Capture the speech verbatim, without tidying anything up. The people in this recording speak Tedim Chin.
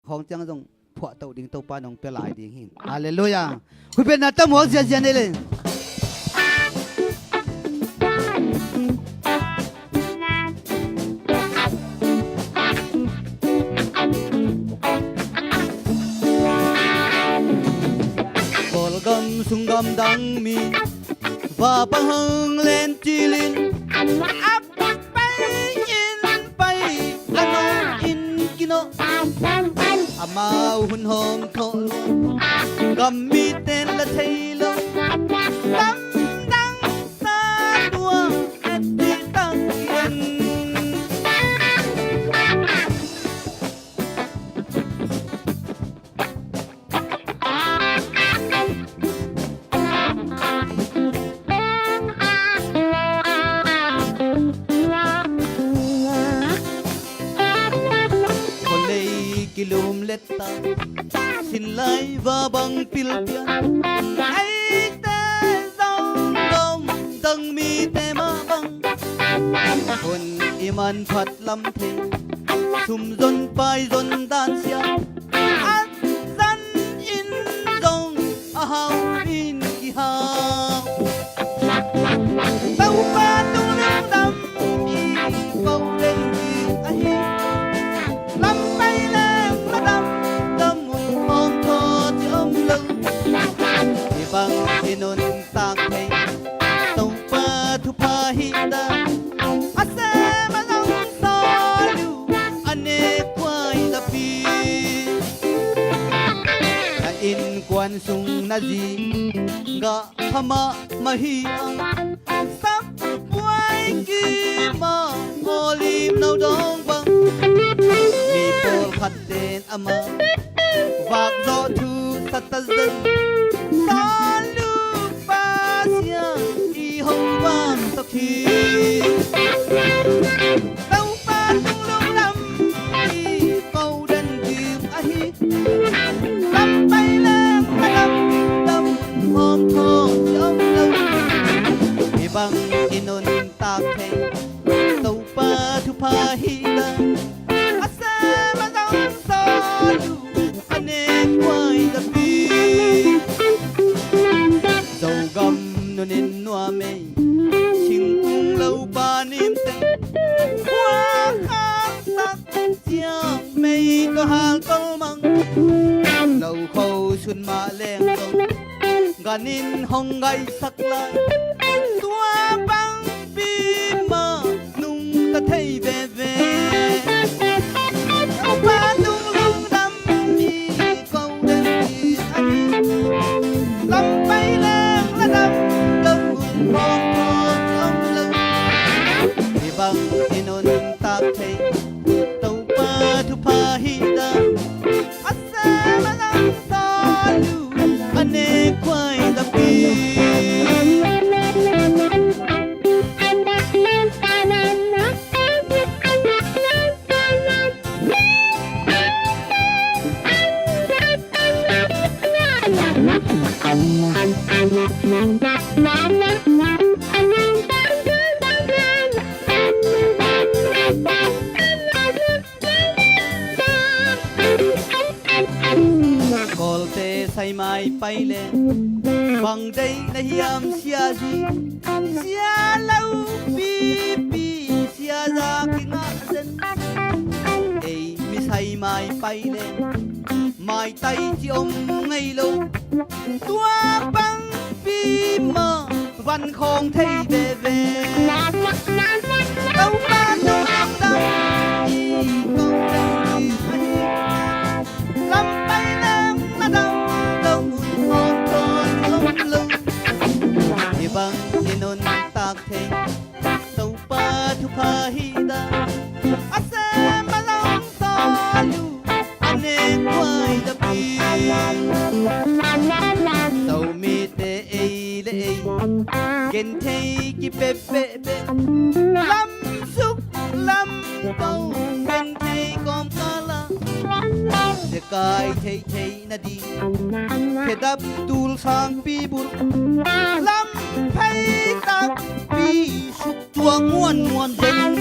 khawng ciang zong phuahtoh ding Topa nong pia lai ding hi. Halleluiah. Huipianna tam huak ziazia nei le. Kawlgam sung gamdang mi va pahang len cilin a pai in pai a nong in kinawh. Amau hun hawm thawh lo, gam mite la thei lo. Gamdang sa tua et dih tak in. Khualei kilum letta, sinlai va bang pilpian, eite zong gawm dang mite mah bang. Hun i manphat lam thei, sum zon pai zon dan sia, a zan in zong a hau in kihau. Topa tung lungdam i ko den ding ahi. Lam pai leng la dam, dam un hawm thaw ci om lo. Hi bang i nuntak thei, Topa thupha hi ta. A sem a zong sawl uh, a nek kuai tapi. Na innkuan sung na zi gah pha mahmah hi a, sak buai kima olive no dawng bang. Mi pawlkhat ten amah vak zawh thu sa ta zen. Sawl uh pa sia i hong vang sak hi. Topa tung lungdam i ko den ding ahi. Lam pai leng la dam, dam hawm thaw ci om lo. Hi bang i nuntak thei, Topa thupha hi ta. A sem a zong sawl uh, a nek kuai tapi. Zogam nunin nuam ei, singkung lo pa nim teng. Khua khang sak ciang mei ka hal tol mang. Lo kho sun mah leng zong, ganin hong gaihsak lai. Tua bangpi mah nungta thei veve. Topa tung lungdam i ko den ding ahi. Lam pai leng la dam, dam un hawm thaw ci om lo. Hi bang i nuntak thei, Topa thupha hi ta. A sem a zong sawl uh, a nek kuai tapi. Kawlte saimai pai le bang deih na hiam sia zi, sia lo pipi, sia za kingah zen. Ei mi saimai pai le maitai ci om ngei lo. Tua bangpi mah van khawng thei veve. Topa tung lungdam i ko den ding ahi. Lam pai leng la dam, dam un hawm thaw ci om lo. Hi bang i nuntak thei, Topa thupha hi ta. A sem a zong sawl uh, a nek kuai tapi. Zomite ei le ei, genthei kipepeh peh. Lam suk lam ko, genthei kawmkal ah, zekai theithei na ding, khedap tul sangpi bul. Lam phei takpi suk tuak muanmuan zen.